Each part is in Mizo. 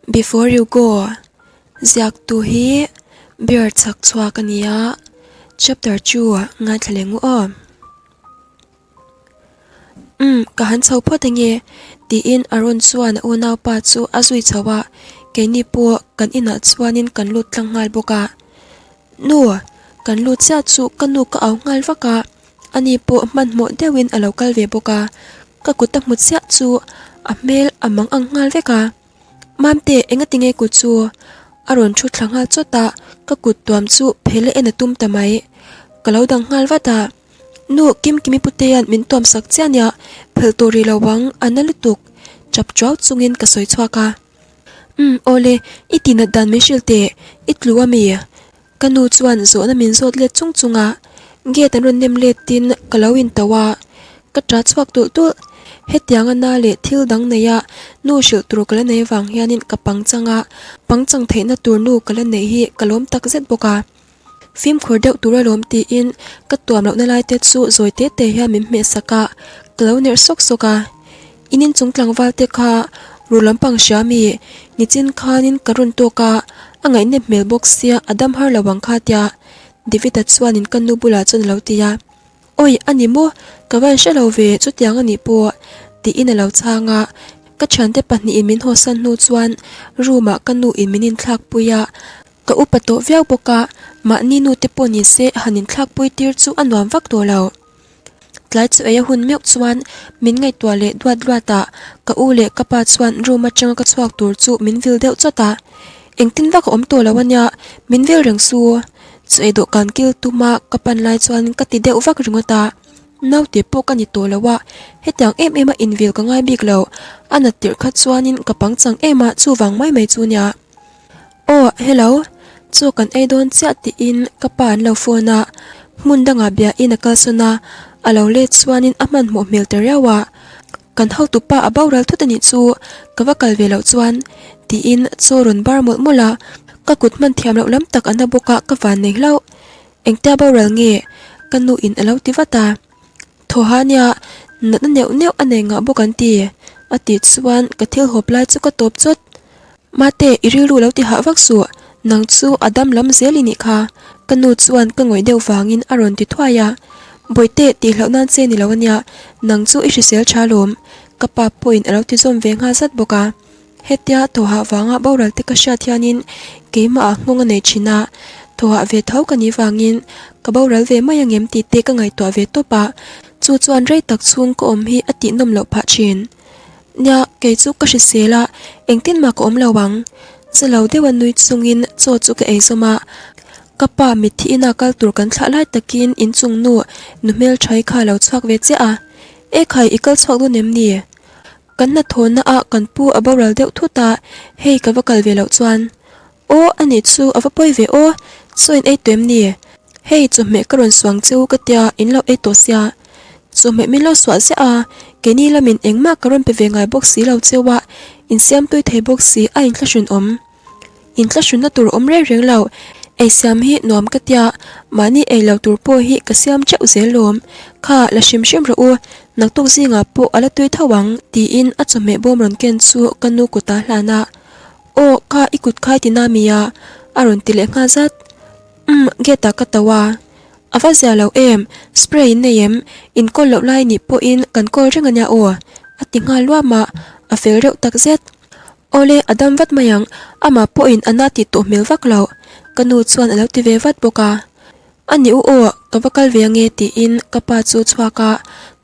Before you go ziaktu hi beer chhak chhuak a ni a, chapter chu ngaithla leh ngu aw. Umm ka han chho phawt ange tiin Aaron chuan a unaupa chu a zui chho a, keini pawh kan inah chuanin kan lut tlang nghal bawk a. Nu, kan lut chiah chu ka nu ka au nghal vak a, ani pawh hmanhmawh deuhin a lo kal ve bawk a, ka kut a hmu chiah chu a hmel a mang ang nghal vek a. Mamte, engati nge kut chu? A rawn thu thla nghal chawt a, ka kut tuam chu phele en a tum ta mai. Ka lo dang nghal vat a, Nu, Kimkimi Putea'n min tuam sak chiah nia, phelh tawh rih lo ang, a na lutuk, chap chuau chungin ka sawi chhuak a. Umm, awle, i tihnat dan min hrilh teh, i tlu a mi? Ka nu chuan zawhna min zawt let chung chung a, gate an rawn nem letin ka lo intauh a, ka ṭah chhuak tulh tulh. Hetianga na leh thil dang neia nu hrilh tur ka la nei avang hianin ka pangchang a, pangchang theihna tur nu ka la neih hi ka lawm tak zet bawk a. Fimkhur deuh tur alawm tiin ka tuam lohna lai te chu zawi te te hian min hmeh sak a, ka lo nerh sawk sawk a. In inchung tlangval te kha ru lampang hria mi nichin khanin ka rawn tawk a, a ngaihnep hmel bawk sia a dam har lo ang kha tia David-a chuanin ka nu bulah chuan a lo ti a. Awi a ni maw? Ka van hre lo ve chutiang a nih pawh tiin a lo chhang a, ka thiante pahnihin min hawsan hnu chuan room ah ka nu in min inthlak pui a, Ka upa tawh viau bawk a, mahni nu te pawh ni se han inthlakpui tir chu a nuam vak tawh lo. Tlai chu ei a hun meuh chuan min ngaihtuah leh duat luat a, ka u leh ka pa chuan room atanga ka chhuak tur chu min vil deuh chawt a. Engtin vak a awm tawh lo ania, min vil reng su. Chu ei dawhkan kil tuma ka pan lai chuan ka ti deuh vak ringawt a, naute pawh ka ni tawh lo a, hetiang em em a invil ka ngai bik lo, a nat tirh kha chuanin ka pangchang em a chuvang mai mai chu nia. Aw hello, chaw kan ei dawn chiah tiin ka pa an lo phone a, hmun dangah bia in a kalsawn a, a lo let chuanin a hmanhmawh hmel ta riau a, kan hotu pa a boral thut a nih chu ka va kal ve loh chuan tiin chaw rawn bar mawlh mawlh a, ka kut hman thiam loh lam tak an na bawk a ka van nei hlauh, engtia boral nge? Ka nu in a lo ti vat a. Thawha nia, natna neuh neuh a nei ngah bawk an ti, a tih chuan ka thil hawp lai chu ka tawp chawt. Mate, i rilru lo ti hah vak suh, nang chu a dam lam zel i nih kha, ka nu chuan ka ngawih deuh vangin a rawn ti thuai a. Bawihte, tih hlauh nan che ni lo ania, nang chu i hrisel tha lawm, ka pa pawhin a lo ti zawm ve nghal zat bawk a. Hetia thawhah vanga boral te ka hriat hianin keimah ah nghawng a nei thin a, thawhah ve tho ka nih vangin ka boral ve mai angem tih te ka ngaihtuah ve tawp a, chu chuan rei tak chhung ka awm hi a tihnawm loh phah thin. Nia, kei chu ka hrisel a, engtin mah ka awm lo ang. Zalo deuha nui chungin chaw chu ka ei zawm a, ka pa mitthi ina kal tur kan thlah lai takin inchung nu nu hmelthaii kha a lo chhuak ve chiah a, Ekhai i kal chhuak dawn em ni? Kan hnathawhna ah kan pu a boral deuh thut a, hei ka va kal ve loh chuan. Aw a nih chu a va pawi ve aw, chaw in ei tawh em ni? Hei chawhmeh ka rawn suang che u ka tia in lo ei tawh sia. Chawhmeh min lo suah ziah a, keini lamin engmah ka rawn pe ve ngai bawk si lo cheu a, in siam tui thei bawk si a inthlahrun awm. Inthlahrunna tur awm reng reng lo, ei siam hi nuam ka tia, mahni ei lo tur pawh hi ka siam teuh zel lawm. Kha, la hrim hrim rawh u, naktuk zingah pawh a la tui tho ang, tiin a chawhmeh bawm rawn ken chu ka nu kutah hlan a. Aw, kha i kut khai tina mi a? a rawn ti leh nghal zat. Umm, gate ah ka to a. A va zia lo em, spray in nei em, in kawl loh lai nih pawhin kan kawl reng ania aw, a ti nghal luam a, a fel reuh takzet. Awle, a dam vat mai ang, amah pawhin a na tih tawh hmel vak lo, ka nu chuan a lo ti ve vat bawk a. A ni u aw, ka va kal ve ange tiin ka pa chu chhuak a,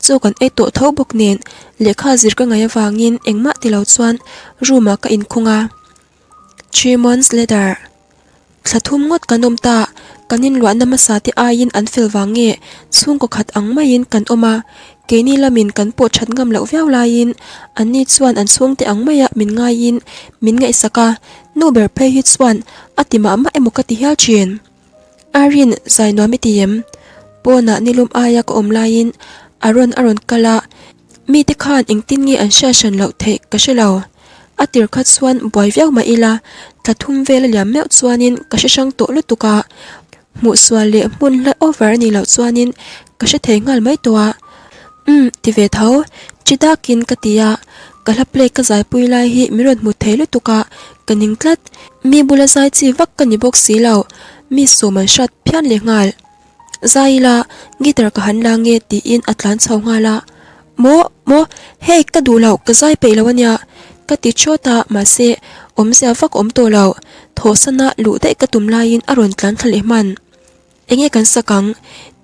chaw kan ei tawh tho bawk nen lehkha zir ka ngaih avangin engmah ti lo chuan room ah ka inkhung a. Three months later. Thla thum ngawt kan awm ta, kan inluahna hmasa te aiin an fel vang nge chhungkaw khat ang maiin kan awm a, keini lamin kan pawh that ngam loh viau laiin anni chuan an chhungte ang maia min ngaiin min ngaihsak a, nu ber phei hi chuan a ti mah mah emaw ka ti hial thin. Irene, zai nuam i ti em? Pawnah nilum aia ka awm laiin Aaron a rawn kal a, mite khan engtin nge an hriat hran loh theih ka hre lo. A tir kha chuan buai viau mah ila, thla thum vel a liam meuh chuanin ka hre hrang tawh lutuk a, hmuh sual leh hmun hla over a nih loh chuanin ka hre thei nghal mai tawh a. Umm, ti ve tho, chi dakin ka ti a. Ka hla play ka zaipui lai hi min rawn hmu thei lutuk a, ka ning tlat. Mi bula zai chi vak ka ni bawk si lo, mi sawm an hrat phian leh nghal. Zai ila, guitar ka han la nge tiin a tlan chho nghal a. Maw, maw, hei ka duh lo, ka zai peih lo ania, ka ti chawt a, mahse awmzia vak awm tawh lo. Thawhsana luh daih ka tum laiin a rawn tlan thla leh hman. Enge kan sak ang?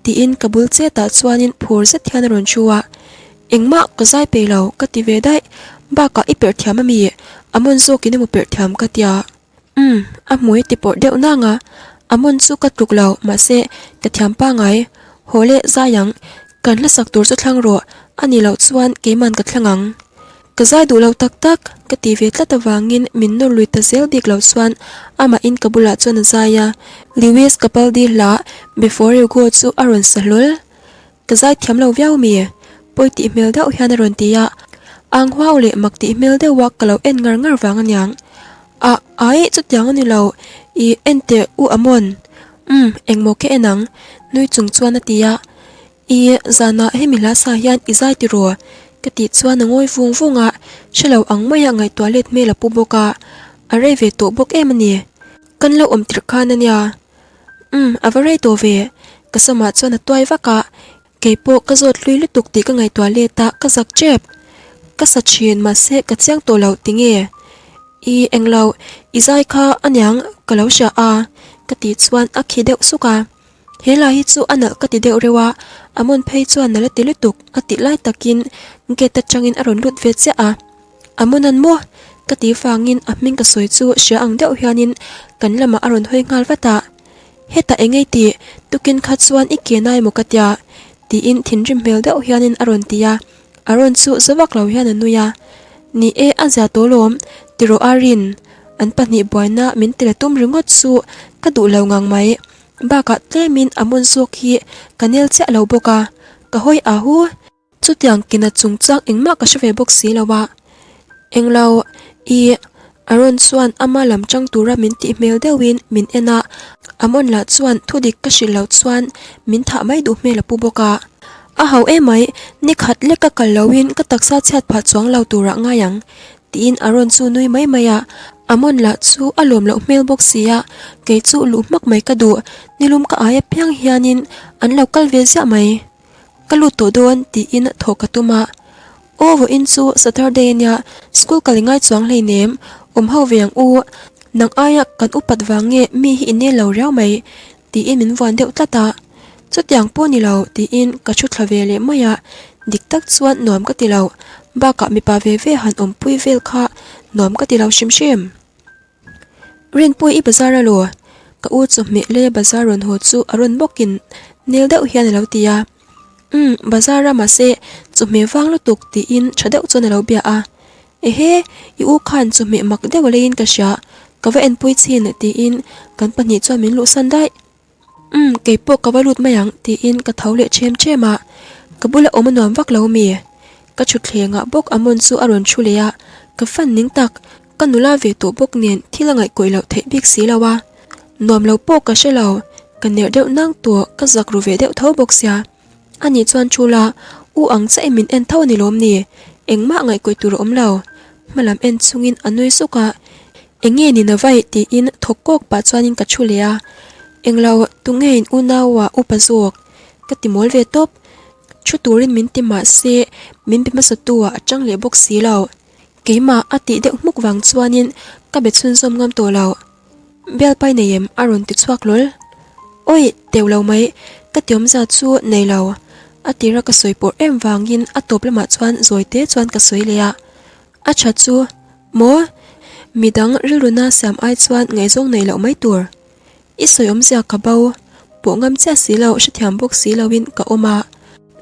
tiin ka bul chetah chuanin phur zet hian a rawn thu a. Engmah ka zai peih lo, ka ti ve daih. Bakah i perh thiam ami? A mawn zawkin emaw perh thiam ka tia. Umm, a hmui ti pawrh deuh nang a. A mawn chu ka tluk lo, mahse ka thiam pangai. Haw leh zai ang, kan hla sak tur chu thlang rawh, a nih loh chuan keiman ka thlang ang. Ka zai duh lo tak tak, ka ti ve tlat avangin min nawr lui ta zel bik lo chuan amahin ka bulah chuan a zai a, Lewis Capaldi hla Before You Go chu a rawn sa hlawl. Ka zai thiam lo viau mi? Pawi tih hmel deuh hian a rawn ti a, ang huau leh mak tih hmel deuha ka lo en ngar ngar vang aniang. Ah, ai, chutiang a ni lo, i en teh u Amon. Umm, engmaw ka en ang, nui chung chuan a ti a. I zanah hemi hla sa hian i zai tiraw? Ka tih chuan a ngawi vung vung a, hre lo ang maia ngaihtuah let hmel a pu bawk a, a rei ve tawh bawk em a ni. Kan lo awm tirh khan a nia. Umm, a va rei tawh ve. Ka samah chuan a tuai vak a, kei pawh ka zawt hlui lutuk tih ka ngaihtuah let a, ka zak tep. Ka sa thin mahse ka chiang tawh lo tinge? I englo, i zai kha aniang ka lo hria a, ka tih chuan a khi deuh suk a. He lai hi chu a nalh ka ti deuh reuh a, Amon phei chuan nalh a ti lutuk a tih lai takin gate atangin a rawn lut ve chiah a. Amon an maw? Ka ti vangin a hming ka sawi chu hria ang deuh hianin kan lamah a rawn hawi nghal vat a. Hetah eng ei tih? Tukin kha chuan i ke nai maw ka tia? Tiin thinrim hmel deuh hianin a rawn ti a. Aaron chu za vak lo hian a nui a, Ni e, a zia tawh lawm, tirawh Arin, an pahnih buaina min ti la tum ringawt chu ka duh lo ngang mai. Bakah tlemin a hmun zawk hi ka nel chiah lo bawk a, ka hawi a hu. Chutiang kina chungchang engmah ka hre ve bawk si lo a. Englo, i Aaron chuan ama lam chang tura min tih hmel deuhin min en a, Amon lah chuan thudik ka hrilh loh chuan min thah mai duh hmel a pu bawk a. A hau emai, nikhat lek ka kal loin ka taksa chhiat phah chuang lo turah ngai ang, tiin Aaron chu nui mai mai a. Amon lah chu a lawm loh hmel bawk si a, kei chu luh hmak mai ka duh, nilum ka ai apiang hianin an lo kal ve ziah mai. Ka lut tawh dawn tiin thawh ka tum a. Aw vawiin chu Saturday ania, school kal i ngai chuang hleinem, awm ho ve ang u, nang aia kan upat vang nge mi hi i nel lo riau mai tiin min vuan deuh tlat a. Chutiang pawh ni lo tiin ka thu thla ve leh mai a, dik tak chuan nuam ka ti lo, bakah mipa ve ve han awmpui vel kha nuam ka ti lo hrim hrim. Rinpui i bazar a lo? Ka u chawhmeh leia bazar rawn haw chu a rawn bawkin nel deuh hian a lo ti a. Umm, bazar a mahse chawhmeh vang lutuk tiin tha deuh chuan a lo bia a. Ehe, i u khan chawhmeh mak deuh a leiin ka hria, ka va enpui chhin tiin kan pahnih chuan min luhsan daih. Umm, kei pawh ka va lut mai ang tiin ka tho leh ṭhem ṭhem a, ka bula awm a nuam vak lo mi? Ka ṭhutthlengah bawk Amon chu a rawn ṭhu leh a, ka fan ning tak, ka nula ve tawh bawk nen thil a ngaihkawih loh theih bik si lo a, nuam lo pawh ka hre lo, ka ner deuh nang tawh ka zak ru ve deuh tho bawk sia. Ani chuan ṭhu la, u ang chiah in min en tho a ni lawm ni? Engmah ngaihkawih tur a awm lo. Hmalam en chungin a nui suk a, Eng nge ni na vaih tiin thawk kawk pah chuanin ka thu leh a, Englo, tunge in unaua upa zawk? Ka ti mawl ve tawp. Thu turin min ti mah se min be hmasa tu ah a chang leh bawk si lo. Keimah a tih deuh hmuk vang chuanin ka be chhunzawm ngam tawh lo. Bialpai nei em? A rawn ti chhuak hlawl. Awi, teuh lo mai, ka ti awmzia chu nei lo. A tira ka sawi pawrh em vangin a tawp lamah chuan zawi te chuan ka sawi leh a. A tha chu, maw? Midang rilruna siam ai chuan ngaihzawng nei loh mai tur. I sawi awmzia ka bo, pawh ngam chiah si lo, hrethiam bawk si loin ka awm a.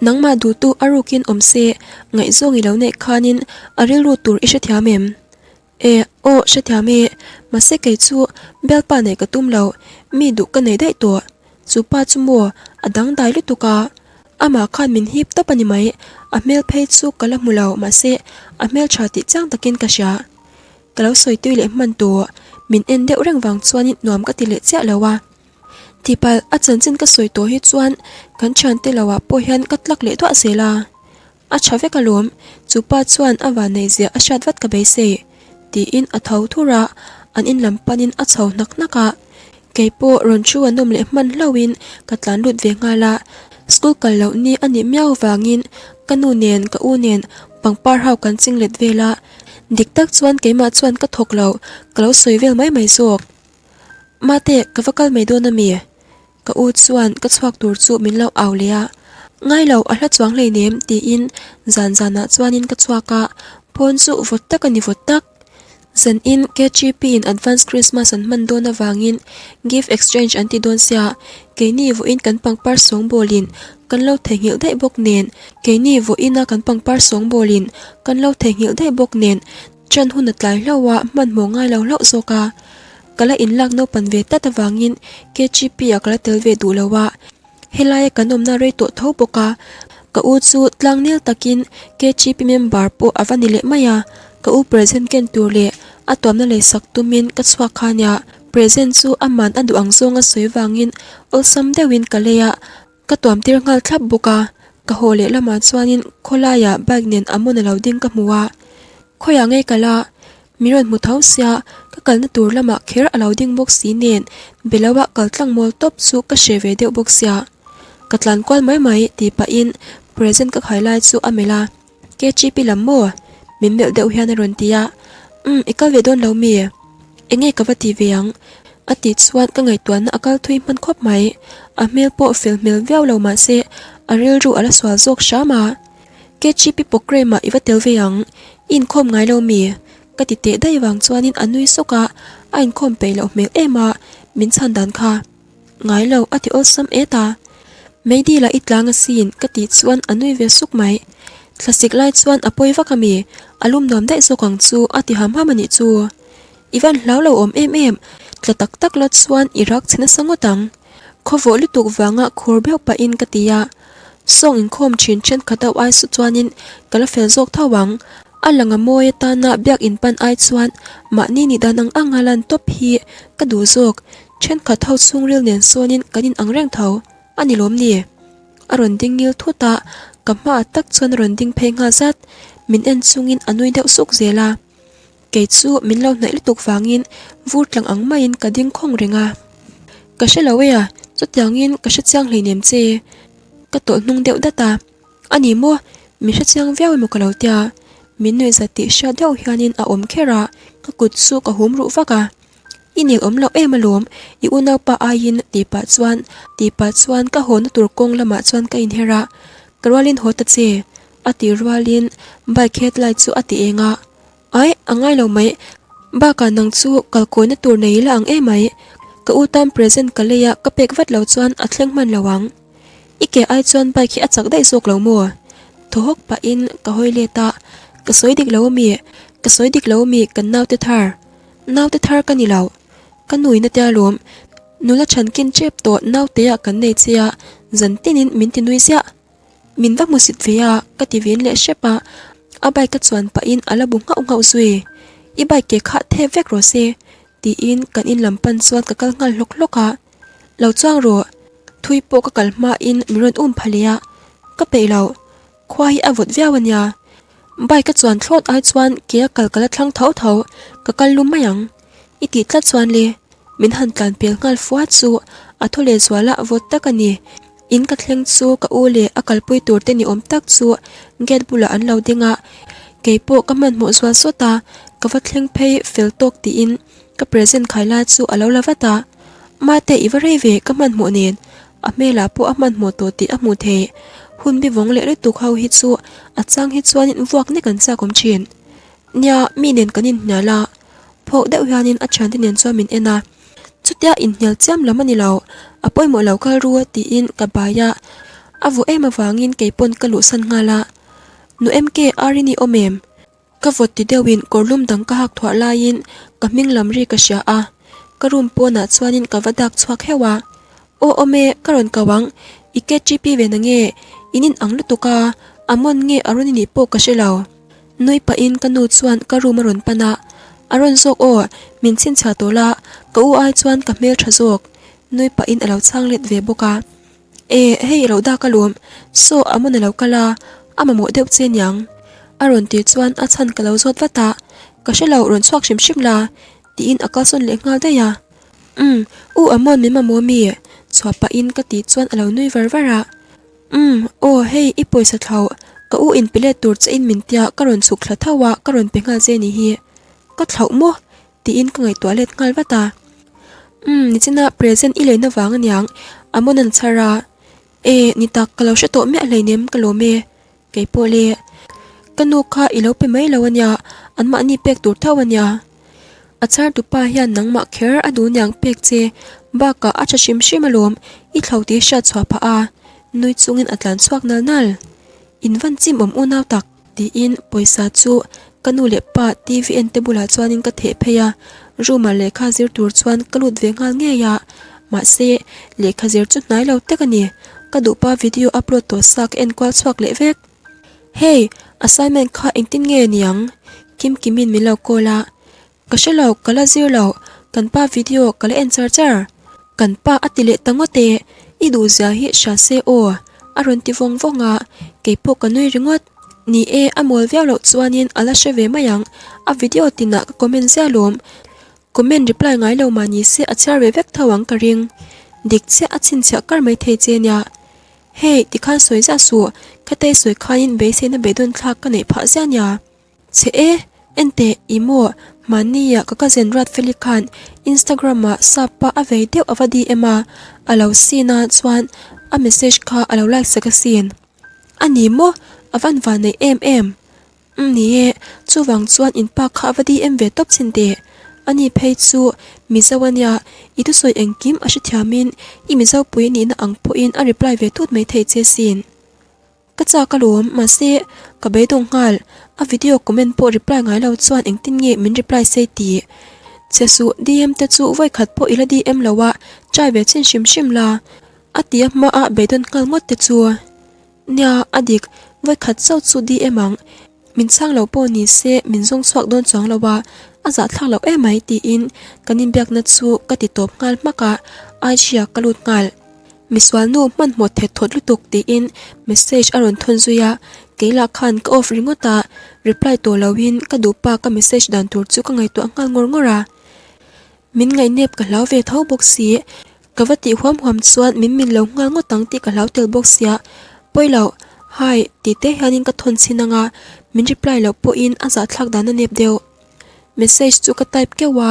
Nangmah duhtu a rukin awm se, ngaihzawng i lo neih khanin a rilru tur i hrethiam em? E, aw, hrethiam e, mahse kei chu bialpa neih ka tum lo, mi duh ka nei daih tawh. Chu pa chu maw, a dangdai lutuk a, amah khan min hip tawp a ni mai, a hmel phei chu ka la hmu lo, mahse a hmel tha tih chiang takin ka hria. Ka lo sawi tui leh hman tawh, min en deuh reng vang chuanin nuam ka ti leh chiah lo a. Tihpalh, a chanchin ka sawi tawh hi chuan kan thiante lo ah pawh hian ka tlak leh duah zel a. A tha vek alawm, chu pa chuan a vanneih zia a hriat vat ka beisei, tiin a tho thur a, an in lam panin a chho hnak hnak a. Kei pawh rawn thu an awm leh hman hlauhin ka tlan lut ve nghal a, school kal loh ni a nih miau vangin ka nu nen ka u nen pangpar ho kan ching let vel a, dik tak chuan keimah chuan ka thawk lo, ka lo sawi vel mai mai zawk. Mate, ka va kal mai dawn ami? Ka u chuan ka chhuak tur chu min lo au leh a, Ngai lo, a hla chuang hleinem tiin zan zanah chuanin ka chhuak a, pawn chu vawt tak a ni vawt tak. Zanin KGP in Advance Christmas an hman dawn avangin gift exchange an ti dawn sia, keini vawiin kan pangpar sawngbawlin kan lo theihnghilh daih bawk nen, keini vawiina kan pangpar sawngbawlin kan lo theihnghilh daih bawk nen ṭan hun a tlai hlauh a, hmanhmawh ngai lo hlauh zawk a. Ka la inlak naupan ve tlat avangin KGP ah ka la tel ve duh lo a, helaia kan awmna rei tawh tho bawk a, ka u chu tlangnel takin KGP member pawh a va ni leh mai a, ka u present ken tur leh a tuamna leisak tumin ka chhuak kha nia, present chu aman a duh ang zawng a sawi vangin awlsam deuhin ka lei a, Ka tuam tir nghal thlap bawk a, ka haw leh lamah chuanin khawlaiah bike nen a mawn a lo ding ka hmu a, khawiah ngei kal a, min rawn hmu tho sia, ka kalna tur lamah kher a lo ding bawk si nen beloah kal tlang mawl tawp chu ka hre ve deuh bawk sia, ka tlan kual mai mai tih pahin present ka khai lai chu a melh a, KGP lam maw? Min melh deuh hian a rawn ti a, Umm i kal ve dawn lo mi? Enge ka va ti ve ang? A tih chuan ka ngaihtuahna a kal thui hman khawp mai. A hmel pawh fel hmel viau lo mah se a rilru a la sual zawk hram a. KGP programme ah i va tel ve ang, i inkhawm ngai lo mi? Ka ti teh daih vang chuanin a nui sawk a, a inkhawm peih loh hmel em a, min chhan dan kha. Ngai lo a ti awlsam et a. Meidil ah i tlang asin ka tih chuan a nui ve suk mai. Thlasik lai chuan a pawi vak ami, a lum nuam daih zawk ang chu a ti ham ham anih chu. I van hlau lo awm em em, tla tak tak la chuan i rak chhe nasa ngawt ang. Khawvawh lutuk vanga khur beuh pahin ka ti a. Sawng inkhawm thin thenkhat ho ai su chuanin ka la fel zawk tho ang. A lang a mawi atana biak inpan ai chuan mahni nih dan ang anga lan tawp hi ka duh zawk. Thenkhat ho chhungril nen sawnin kan in ang reng tho a ni lawm ni? A rawn ding ngil thut a, ka hmaah tak chuan a rawn ding phei nghal zat. Min en chungin a nui deuh suk zel a. Kei chu min lo hnaih lutuk vangin vur tlang ang maiin ka ding khawng reng a. Ka hre lo e a, chutiangin ka hre chiang hleinem che. Ka tawlh hnung deuh dat a. A ni maw? Min hre chiang viau emaw ka lo tia. Min nuih zat tih hriat deuh hianin a awm kher a, ka kut chu ka hum ruh vak a. I nel awm loh em alawm, i unaupa aiin tih pah chuan tih pah chuan ka hawna tur kawng lamah chuan ka inher a, ka rualin haw ta che a tih rualin bike headlight chu a ti eng a, Aih a ngai lo mai, bakah nang chu kalkawina tur nei ila ang emai, ka u tan present ka lei a ka pek vat lo chuan a thleng hman lo ang. I ke ai chuan bike hi a chak daih zawk lo maw? Thaw hawk pahin ka hawi let a, ka sawi dik lo ami, ka sawi dik lo ami kan naute thar. Naute thar ka ni lo. Ka nuin a tia lawm. Nula chhankin tep tawh naute ah kan nei che a, zan tinin min ti nui ziah. Min va hmusit ve a, ka ti vin leh hrep a, a bike a chuan pahin a la bu nghauh nghauh zui. I bike ke kha thep vek rawh se, tiin kan in lam pan chuan ka kal nghal hlawk hlawk a. Lo chuang rawh. Thui pawh ka kal hmain min rawn um pha leh a, ka peih lo. Khua hi a vawt viau a nia. Bike a chuan thlawt ai chuan ke a kal ka la thlang tho tho, ka kal lum mai ang. I tih tlat chuan le, min han tlan pel nghal fua chu a thaw leh zual a vawt tak a ni. In ka thleng chu ka u leh a kalpui tur te ni awm tak chu gate bulah an lo ding a, keipawh ka hmanhmawh zual sawt a, ka va thleng phei fel tawk tiin ka present khai lai chu a lo la vat a. Mate i va rei ve ka hmanhmawh nen A hmelah pawh a hmanhmawh tawh tih a hmuh theih. Hun bi vawng leh lutuk ho hi chu a chang hi chuanin vuak nek an chak awm thin. Nia, mi nen kan inhnial a, phawk deuh hianin a thiante nen chuan min en a. Chutia inhnial chiam lam a ni lo, a pawimawh lo kal ru tiin ka bai a, a vuah em avangin keipawn ka luhsan nghal a. Nu MK, Arini awm em? Ka vawt ti deuhin kawrlum dang ka hak thuah laiin ka hming lam ri ka hria a, ka room pawnah chuanin ka va dak chhuak heuh a. Aw awm e, ka rawn ko ang, i KGP ve na nge, in in ang lutuk a, a mawn nge a rawn i nih pawh ka hre lo. Nui pahin ka nu chuan ka room a rawn pan a, a rawn zawk aw, min chhinchhiah tawh la, ka u ai chuan ka hmel tha zawk, nui pahin a lo chhang let ve bawk a. E, hei i lo dak alawm, saw a mawn a lo kal a. A mamawh deuh che niang. A rawn tih chuan a chhan ka lo zawt vat a, Ka hre lo, rawn chhuak hrim hrim la, tiin a kalsawn leh nghal daih a. Umm, u Amon min mamawh mi? Chhuah pahin ka tih chuan a lo nui var var a. Umm, aw hei i pawisa thlauh, ka u in pe let tur che in min tia ka rawn chhuk thla tho a, ka rawn pe nghal che ni hi. Ka thlauh maw? Tiin ka ngaihtuah let nghal vat a. Umm, nichina present i leina vang aniang, Amon an chhar a. E, ni tak, ka lo hre tawh miah hleinem, ka lawm e. Kei pawh le, ka nu kha i lo pe mai lo ania, anmahni pek tur tho ania. A chhar tupa hian nangmah kher a duh niang pek che, bakah a tha hrim hrim alawm, i thlo tih hriat chhuah phah a, nui chungin a tlan chhuak nal nal. In van chim awm unau tak. Tiin pawisa chu ka nu leh pa TV en te bulah chuanin ka theh phei a, room ah lehkha zir tur chuan ka lut ve nghal ngei a, mahse lehkha zir chu hnai lo tak a ni, ka duhpa video upload tawh sa ka en kual chhuak leh vek. Hey, assignment kha engtin nge niang? Kimkimin min lo call a, Ka hre lo, ka la zir lo, kan pa video ka la en char char. Kan pa a ti leh ta ngawt e, i duh zia hi hria se aw, a rawn ti vawng vawng a, kei pawh ka nui ringawt. Ni e, a mawl viau loh chuanin a la hre ve mai ang, a video tinah ka comment zia lawm. Comment reply ngai lo mah ni se a chhiar ve vek tho ang ka ring. Dik chiah a chhinchhiah kar mai thei che nia. Hey, tikhan sawi ziah suh, khatei sawi khanin beiseina beidawn thlak ka neih phah ziah nia. Che e, enteh i maw, mahnia ka cousin Ruatfeli khan Instagram ah sap pa a vei deuh a va DM a, a lo seen a chuan a message kha a lo like sak asin. A ni maw, a van van nei em em. Umm ni e, chuvang chuan in pa kha a va DM ve tawp chin teh. Ani phei chu Mizo ania, i thusawi engkim a hrethiamin i Mizo pui nihna ang pawhin a reply ve tut mai thei che sin. Ka chak alawm, mahse ka beidawng nghal, a video comment pawh reply ngai lo chuan engtin nge min reply sei tih che suh, DM te chu vawi khat pawh i la DM lo a, try ve chin hrim hrim la, a ti a hma a beidawn nghal ngawt te chu. Nia, a dik, vawi khat chauh chu DM ang, min chhang lo pawh ni se min zawng chhuak dawn chuang lo a, a zahthlak loh emai tiin kan inbiakna chu ka ti tawp nghal hmak a, IG ah ka lut nghal. Misual nu hmanhmawh thet thawt lutuk tiin message a rawn thawn zui a, kei lah khan ka off ringawt a, reply tawh loin ka duhpa ka message dan tur chu ka ngaihtuah nghal ngawr ngawr a. Min ngaihnep ka hlau ve tho bawk si, ka va tih huam huam chuan min min lo nghal ngawt ang tih ka hlau tel bawk sia, pawi loh, hi tih te hianin ka thawn chhin ang a, min reply loh pawhin a zahthlak dan a nep deuh. Message chu ka type keuh a,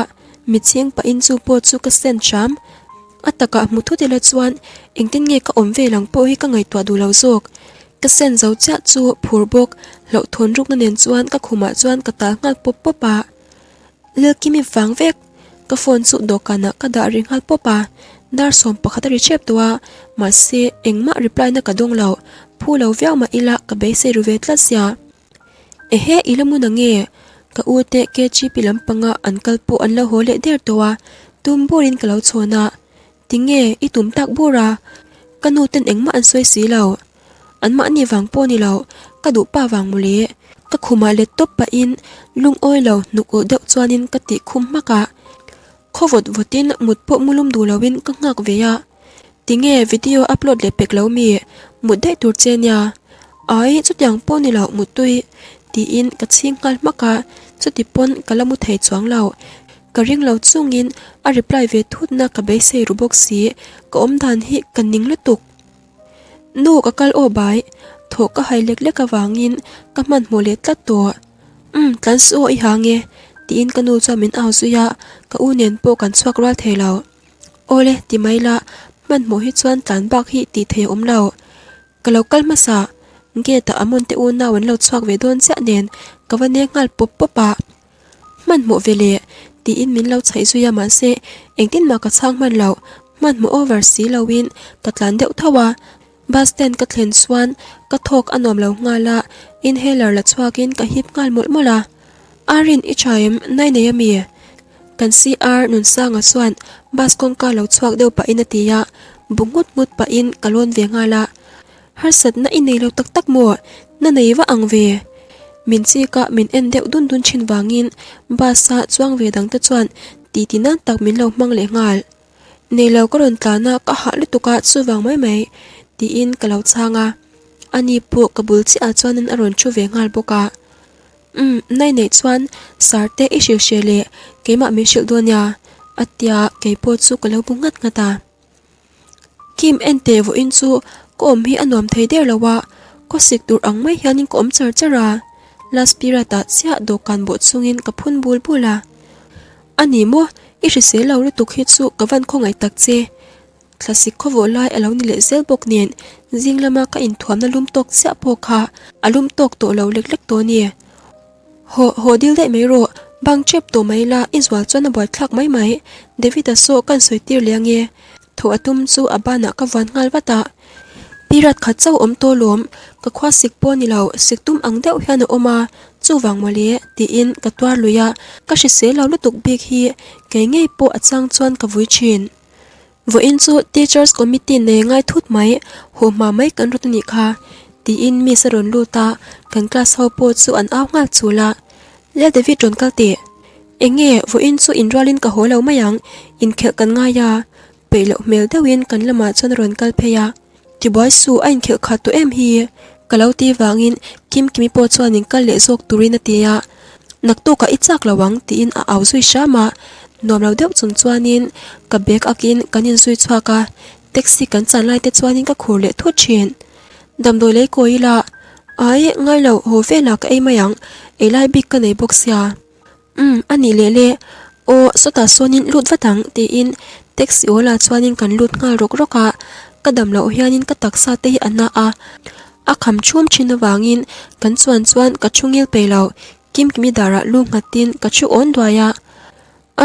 mitchhing pahin chu pawh chu ka send hram. A takah hmu thut ila chuan engtin nge ka awm vel ang pawh hi ka ngaihtuah duh lo zawk. Ka send zo chiah chu phur bawk, hlauhthawn rukna nen chuan ka khumah chuan ka tal nghal pawp pawp a. Lelkimi vang vek! Ka phone chu dawhkanah ka dah ri nghal pawp a, dar 11 a ri ṭhep tawh a, mahse engmah reply na ka dawng lo, phu lo viau mah ila ka beisei ru ve tlat sia. Ehe i la mun ange? Ka u te KGP lampanga an kal pawh an lo haw leh der tawh a, tum burin ka lo chhawn a. Tinge i tum tak bur a? Ka nu ten engmah an sawi si lo. Anmahni vang pawh ni lo, ka duh pa vang mawle. Ka khumah let tawp pahin lungawi lo hnuk ulh deuh chuanin ka tih khum hmak a. Khaw vawt vawtin mut pawh mu lum duh loin ka nghak ve a. Tinge video upload leh pek lo mi? Mut daih tur che nia. Ai, chutiang pawh ni lo muttui. Tiin ka chhing nghal hmak a, chuti pawn ka la mu thei chuang lo. Ka ring lo chungin a reply ve thutna ka beisei ru bawk si, ka awmdan hi ka ning lutuk. Nu ka kal aw bai, thawh ka hai lek lek avangin ka hmanhmawh leh tlat tawh. Umm, tlan suh aw i hang e, tiin ka nu chuan min au zui a, ka u nen pawh kan chhuak rual thei lo. Awle, ti mai la, hmanhmawh hi chuan tlan bak hi tih thei a awm lo. Ka lo kal hmasa, gate ah Amon te unau an lo chhuak ve dawn chiah nen ka va nek nghal pawp pawp a. Hmanhmawh ve le, tiin min lo chhaih zui a mahse engtin mah ka chhang hman lo, hmanhmawh over si loin ka tlan deuh tho a. Bus stand ka thlen chuan ka thawk a nuam lo nghal a, inhaler la chhuakin ka hip nghal mawlh mawlh a. Arin i tha em? Nai nei ami? Kan CR Nunsanga chuan bus kawngka lo chhuak deuh pahin a ti a, bu nghut nghut pahin ka lawn ve nghal a. Harsatna i nei lo tak tak maw? Na nei va ang ve. Min chik a, min en deuh dun dun thin vangin bus a chuang ve dang te chuan titi nan tak min lo hmang leh nghal. Nei lo ka rawn tlan a, ka hah lutuk a, chuvang mai mai, tiin ka lo chhang a. Ani pawh ka bul chiah ah chuanin a rawn thu ve nghal bawk a. Umm, nai neih chuan sir te i hrilh hreh leh keimah min hrilh dawn nia a tia keipawh chu ka lo bu nghat nghat a. Kim enteh vawiin chu ka awm hi a nuam thei der lo a, khawsik tur ang mai hianin ka awm char char a, last period ah chiah dawhkan bawh chungin ka phun bul bul a. A ni maw, i hrisel lo lutuk hi chu ka van khawngaih tak che. Thlasik khawvawh lai a lo ni leh zel bawk nen zing lama ka inthuamna lum tawk chiah pawh kha a lum tawk tawh lo lek lek tawh a ni. Haw haw dil daih mai rawh, bang tep tawh mai la i zual chuan a buaithlak mai mai, David-a saw kan sawi tir leh ange. Thaw a tum chu a banah ka vuan nghal vat a. Pirat khat chauh awm tawh lawm, ka khua sik pawh ni lo, sik tum ang deuh hian a awm a, chuvang mawle tiin ka tuar lui a, ka hrisel lo lutuk bik hi kei ngei pawh a chang chuan ka vui thin. Vawiin chu Teachers Committee nei ngai thut mai, haw hma mai kan rawt a nih kha, tiin Miss a rawn lut a, kan class ho pawh chu an au nghal chul a. Lal David rawn kal teh. Enge, vawiin chu inrualin ka haw lo mai ang, inkhelh kan ngai a, peih loh hmel deuhin kan lamah chuan a rawn kal phei a. Tibuai suh a inkhelh khat tawh em hi? Ka lo ti vangin Kimkimi pawh chuan in kal leh zawk turin a ti a, Naktukah i chak lo ang tiin a au zui hram a, nuam lo deuh chung chuanin ka bag akin kan inzui chhuak a, taxi kan chan lai te chuanin ka khur leh thut thin. Damdawi lei kawi ila, Ai, ngai lo, haw velah ka ei mai ang, ei lai bik ka nei bawk sia. Umm, a nih leh le. Aw, sawtah sawnin lut vat ang, tiin taxi awlah chuanin kan lut nghal rawk rawk a. Ka dam loh hianin ka taksa te hi a na a, a kham chhum thin avangin kan chuan chuan ka thu ngil peih lo. Kimkimi darah lu nghatin ka thu awn duai a.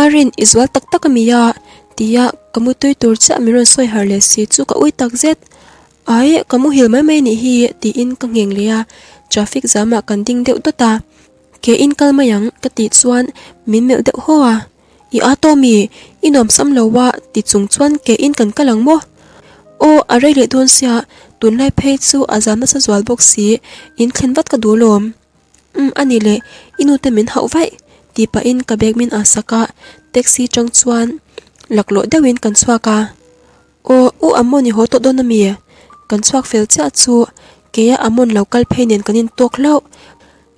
Arin, i zual tak tak a mi a? tia ka mutui tur chiah min rawn sawi harh leh si chu ka ui tak zet. Ai, ka muhil mai mai nih hi, tiin ka ngheng leh a, traffic zamah kan ding deuh dawt a. Ke in kal mai ang ka tih chuan min melh deuh haw a, I a tawh mi? I nuam sam lo a ti chung chuan ke in kan kal ang maw? Aw a rei leh dawn sia, tunlai phei chu a zam nasa zual bawk si, in thlen vat ka duh lawm. Umm a ni le, i nute min hauh vaih tih pahin ka bag min ah sak a, taxi tang chuan laklawh deuhin kan chhuak a. Aw, u Amon i haw tawh dawn ami? Kan chhuak fel chiah chu keia Amon lo kal phei nen kan intawk hlauh.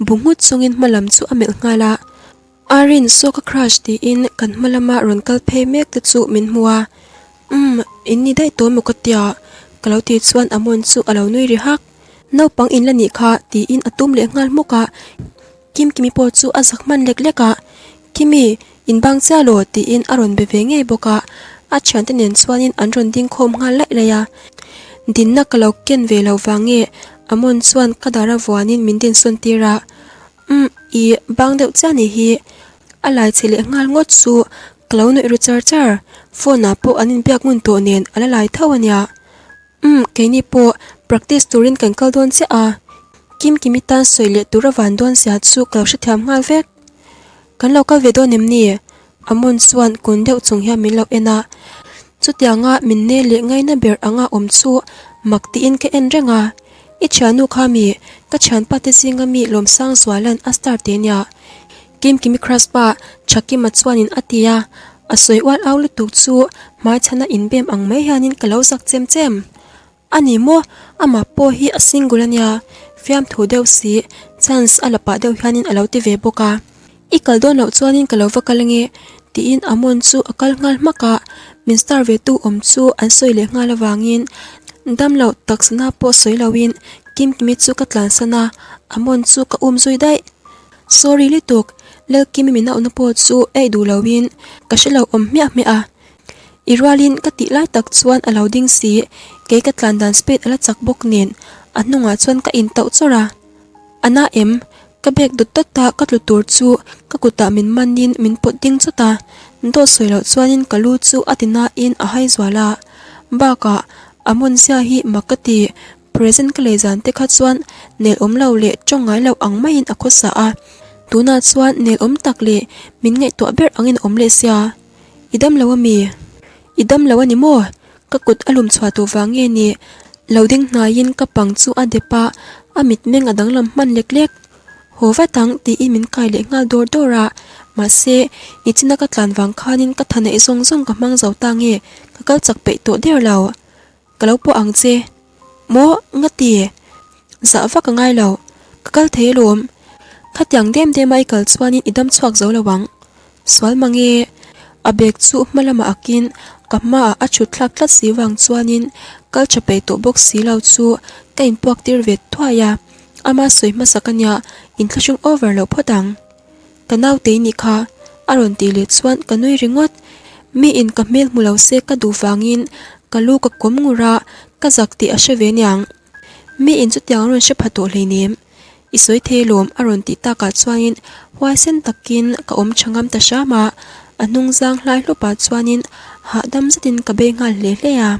Bu nghut chungin hma lam chu a melh nghal a. Arin, saw ka crush tiin kan hma lama rawn kal phei mek te chu min hmu a. Umm, in ni daih tawh emaw ka tia? Ka lo tih chuan Amon chu a lo nui ri hak. Naupang in la nih kha tiin a tum leh nghal hmawk a. Kimkimi pawh chu a zak hman lek lek a, Kimi, in bang chiah law tiin a rawn be ve ngei bawk a, a thiante nen chuanin an rawn ding khawm nghal laih laih a. Dinna ka lo ken ve loh vang nge Amon chuan ka dara vuanin min dinsawn tir a, Umm, i bang deuh chiah nih hi. A lai che leh nghal ngawt chu ka lo nuih ru char char, phone ah pawh an inbiak ngun tawh nen a la lai tho a nia. Umm, keini pawh practice turin kan kal dawn chiah a, Kimkimi tan sawi leh tur a van dawn zia chu ka lo hrethiam nghal vek. Kan lo kal ve dawn em ni? Amon chuan kun deuh chung hian min lo en a, chutianga min ne leh ngaina ber anga awm chu mak tiin ka en reng a, I thiannu kha mi, ka thianpa te zinga mi Lawmsang Zuala'n a star teh nia. Kimkimi crush pa Thakima chuanin a ti a, a sawi ual au lutuk chu hmaichhana inbem ang mai hianin ka lo zak chem chem. A ni maw? Amah pawh hi a single a nia, fiamthu deuh si, chance a la pah deuh hianin a lo ti ve bawk a. I kal dawn loh chuanin ka lo va kal ange, tiin Amon chu a kal nghal hmak a, min star ve tu awm chu an sawi leh nghal avangin damlo taksana pawh sawi loin Kimkimi chu ka tlansan a, Amon chu ka um zui daih. Sorry lutuk, Lalkimi min auhna pawh chu eih duh loin ka hre lo awm hmiah hmiah a. I rualin ka tih lai tak chuan a lo ding si, kei ka tlan dan speed a la chak bawk nen a hnungah chuan ka intauh chawrh a. A na em? Ka bag dawt dawt a ka tlu tur chu ka kutah min manin min pawt ding chawt a, dawt sawi loh chuanin ka lu chu a ti nain a hai zual a. Bakah a hmun zia hi mak ka ti, Present ka lei zan te kha chuan nel awm lo leh tawng ngai lo ang maiin a khawsa a, tunah chuan nel awm tak leh min ngaihtuah ber angin a awm leh sia. I dam lo ami? I dam lo a ni maw? Ka kut a lum chhuah duh vang nge ni? Lo ding hnaiin ka pang chu a dep a, a mitmeng a danglam hman lek lek. Haw vat ang tiin min kai leh nghal dawr dawr a, mahse nichina ka tlan vang khanin ka tha neih zawng zawng ka hmang zo ta nge ka kal chak peih tawh der lo. Ka lo pawh ang che. Maw? Nga ti? Zah vak a ngai lo, ka kal thei alawm. Khatiang dem dem a i kal chuanin i dam chhuak zo lo ang. Sual mang e. A bag chu hma lamah akin ka hmaah a thut thlak tlat si vang chuanin kal tha peih tawh bawk si lo chu ka inpuak tir ve thuai a. Ama sawi hmasak ania inthlahrung over loh phawt ang. Ka nautei nih kha a rawn tih leh chuan ka nui ringawt. Mi in ka hmel hmu lo se ka duh vangin ka lu ka kawm ngur a, ka zak tih a hre ve niang. Mi in chutiang a rawn hre pha tawh hleinem. I sawi thei lawm a rawn tih takah chuanin huaisen takin ka awm tha ngam ta hram a, a hnung zang hlai hlupah chuanin hahdam zetin ka bei nghal hle hle a.